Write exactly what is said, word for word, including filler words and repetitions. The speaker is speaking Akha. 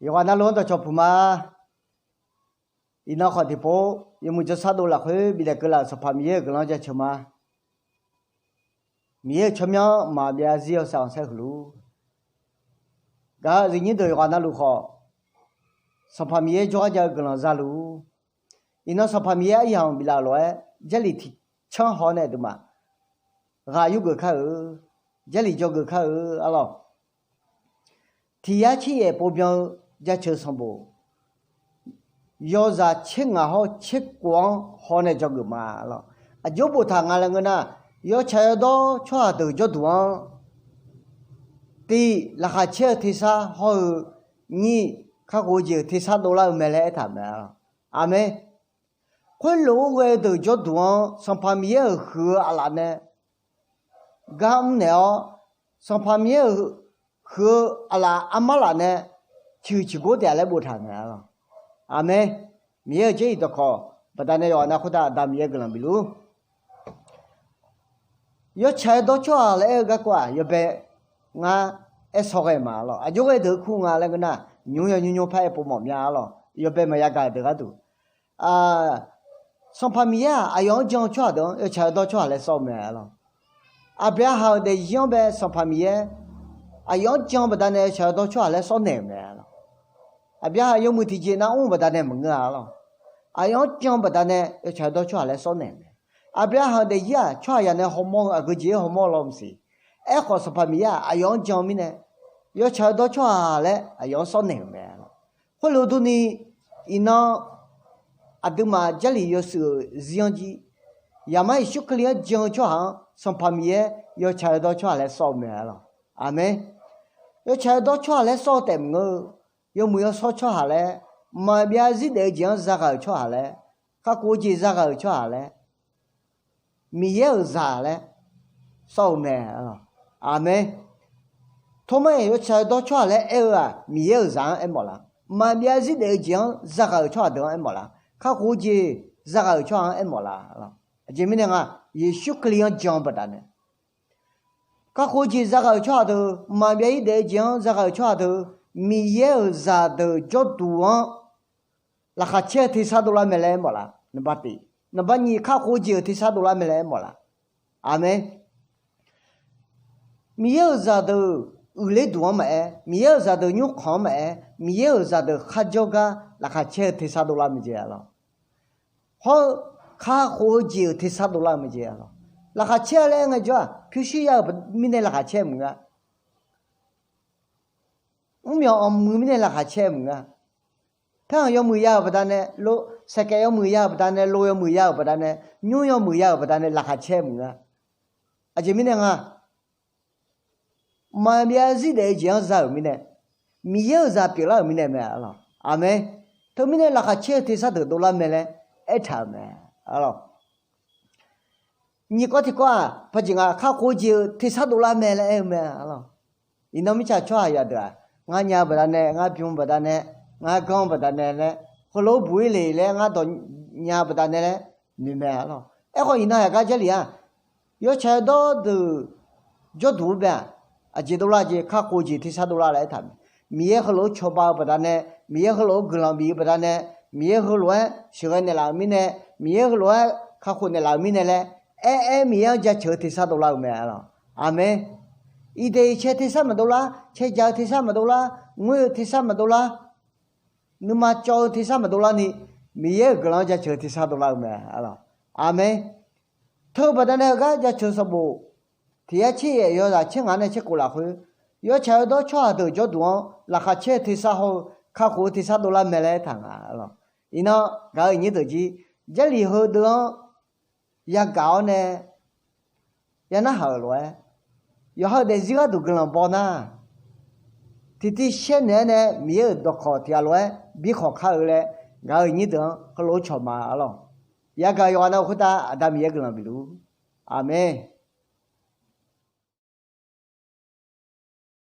Yawqghaq navluf-anr dawqcawq puq ma. Iqnan khawf tiqpov yawmuiq jawrshar dov lafkhoer bifnaeq keuv laf-euq Sanqpaq Miqyaer-euq guiqlanq-anr jaceuq ma. Miqyaer-euq tsawrmyanr maqbyav zarzir yawshaef khanqsaer huiq luf-ur. Gaq-eu aqyuif nyir deuq yawqghaq navluf khawf, Sanqpaq Miqyaer jawrgar jav-eu guiqlanq za luf-ur. Iqnan Sanqpaq Miqyaer aryamq biflaf lof-aer, Jarlif tiqcanr haw nae aqduimaf ghaq yurgeuf kar-eu, Jarlif dzawgeuf kar-eu arlawr. Tiq yar tser yaef pov byan-eu jaceuq sanqbof, yawzaq tser ngaq hawr tser kof-anr haw nae dzawgeuf ma lawr. Aqjox boftaq nga laer ngeur nar, yawtsaq yawdawr tsawrhaq deuq jawrduq-anr, tiq, laqkhaq caer-eu tersar hawr-eu, nyiq, kakhof-eu jeq-euq tersar dovlar-eu mae laer aertaq-euq mae. Aqmeq. Khoerlof-aer ghae-eu deuq jawrduq-anr Sanqpaq Miqyaer-euq huiq-eu aqlaf nae gar mrnaeq-awr, Sanqpaq Miqyaer-euq huiq-eu aqlaf armar laf nae ciqhuiq ciqgor taef-a laer boftaq mae lawr. Aqmeq. Miqyaer-euq jarlif dawqkawq baqdanae yawqha nav khoertav Aqda Miqyaer guiqlanq bif luf-ur. Yawtsaq yawdawr tsawrhaq laer aer-eu garkawv-aq, yawbae ngar aer shaw ghae ma lawr. Aqjox ghae deuq kur nga laer ngeur nar, nymr yaw nymr nymr par aer pov mawf mya lawr. Yawbae maqya gaq deuq gharduq, Sanqpaq Miqyaer-aq, aqyawf-anr jan-eu tsawrhaq deuq-anr yawtsaq yawdawr tsawrhaq laer sawr-eu mae lawr. Aqbyaqhaq-euq daefzir-anr bae Sanqpaq Miqyaer aqyawf-anr jan-eu baqdanae yawtsaq yawdawr tsawrhaq laer sawr naeq-euq mae lawr. Aqbyaqhaq yawmuiq tiqjeq nav mr-eu baqdanae maqngeur-a lawr. Aqyawf-anr jan-eu baqdanae yawtsaq yawdawr tsawrhaq laer sawr naeq-euq mae. Aqbyaqhaq-euq daefzir-aq, tsawrhaq yaq nae hawmawr-eu aqgeujeq-aer hawmawr law maqsiq. Aerkhawf Sanqpaq Miqyaer-aq, aqyawf-anr jan-eu mirnae, yawtsaq yawdawr tsawrhaq laer aqyawf-anr sawr naeq-euq mae lawr. Khoerlof durni, iqnan aqduimaf Jarlif yawshuif-euq zir-anr jir, Zaqmar Yeqsur Kali-anr jan-eu tsawrhaq-anr Sanqpaq Miqyaer yawtsaq yawdawr tsawrhaq laer sawr-eu mae lawr. Aqmeq. Yawtsaq yawdawr tsawrhaq laer sawr-eu taef maqngeur-eu, yawmuiq yawshawr tsawrhaq laer, maqbyav zarzir daef-eu jeq-anr zaghaq-euq tsawrhaq laer, kakhof-eu jeq zaghaq-euq tsawrhaq laer, Miqyaer-euq zaq laer sawr-eu mae. Aqmeq. Tormar-iq yawtsaq yawdawr tsawrhaq laer aer-eu-aq, Miqyaer-euq zaq-anr aermawf lar. Maqbyav zarzir daef-eu jeq-anr zaghaq-euq tsawrhaq deuq-anr aermawf lar. Kakhof-eu jeq zaghaq-euq tsawrhaq-anr aermawf lar. Aqjeq mirnae nga, Yeqsur Kali-anr jan-eu baqdanae kakhof-eu jeq zaghaq-euq tsawrhaq deuq, maqbyav zarzir daef-eu jeq-anr zaghaq-euq tsawrhaq deuq, Miqyaer-euq zaqdeuq jawrduq-anr laqkhaq caer-eu tersar dovlar mae laer aermawf lar. Naqba tiq, naqba nyiq, kakhof-eu jeq-euq tersar dovlar mae laer aermawf lar. Aqmeq. Miqyaer-euq zaqdeuq uiqler duq-anr maqaer, Miqyaer-euq zaqdeuq nymrkhanq-anr maqaer, Miqyaer-euq zaqdeuq kharjawr gar laqkhaq caer-eu tersar dovlar mae jeq-a lawr. Hawr-eu kakhof-eu jeq-euq tersar dovlar-eu mae jeq-a lawr. Laqkhaq caer-a laer aer ngaejawr-aq, pyurshuir ya-euq mirnae laqkhaq caer maqngeur-a. Mrmyawq anqmuiq mirnae laqkhaq caer maqngeur-a. Paer-anq yawmuiq ya-euq baqdanae, saeqkaev yawmuiq ya-euq baqdanae, lo yawmuiq ya-euq baqdanae, nymr yawmuiq ya-euq baqdanae laqkhaq caer maqngeur-a. Aqjeq mirnae nga, maqbyav zarzir daef-eu jeq-anr za-euq mirnae, Miqyaer-euq zaq pyeuflar-euq mirnae mae lawr. Aqmeq. Teumirnae laqkhaq caer-eu tersar deuq dovlar mae laer aertaq-euq mae lawr. Nyiq kawv tiqkawv-aq, paqjeq nga kakhof-eu jeq-euq tersar dovlar mae laer aer-eu mae lawr. Iqnan mirtsaq tsawrhaq yadeuq-aq, ngar nya-eu baqdanae, ngar bym-eu baqdanae, ngar ganr-eu baqdanae laer, heulof-aer buq-ir le laer ngar dawq nya-eu baqdanae laer noeq mae lawr. Aerkhawf iqnan yaqgar Jarlif-aq, yawtsaq yawdawr deuq jawrduq-anr bae-aq, aqjeq dovlar jeq, kakhof-eu jeq tersar dovlar laer aertaq mae. Miqyaer heulof-aer cawba-eu baqdanae, Miqyaer heulof-aer guiqlanq bif-eu baqdanae, Miqyaer heulof-aer sheuqghae naeqlaf-euq mirnae, Miqyaer heulof-aer kakhof naeqlaf-euq mirnae laer, aer-aer Miqyaer-anr jaceuq-eu tersar dovlar-eu mae lawr. Aqmeq. Iqdaeq iqcae tersar maqdovlar, caejaq-eu tersar maqdovlar, ngoer-eu tersar maqdovlar, nuima cawv-eu tersar maqdovlarni, Miqyaer-euq guiqlanq-anr jaceuq-eu tersar dovlar-eu mae lawr. Aqmeq. Teu-eu baqdanae heugar jaceuq sanqbof, tiq yar tser yaef yawzaq tser ngaq nae tser khof lafkhoer, yawtsaq yawdawr tsawrhaq deuq jawrduq-anr laqkhaq caer-eu tersar hawr-eu kakhof-eu tersar dovlar mae laer aertaq nga lawr. Iqnan gaq-euq iqnyir deuq jir, Jarlif heudeuq-anr yagaq-awr nae ya narhaq-euq lof-aer, yawqha-euq daefzir gharduq guiqlanq baw nar, tiqtiv shaer naeq-aer nae Miqyaer-euq dawqkawq tiq ghaq lof-aer bi khawq kar-eu laer, gaq-euq iqnyir deuq-anr heulof-aer cawq ma lawr. Yagaq yawqghaq nav-euq khoertav Aqda Miqyaer guiqlanq bif luf-ur. Aqmeq.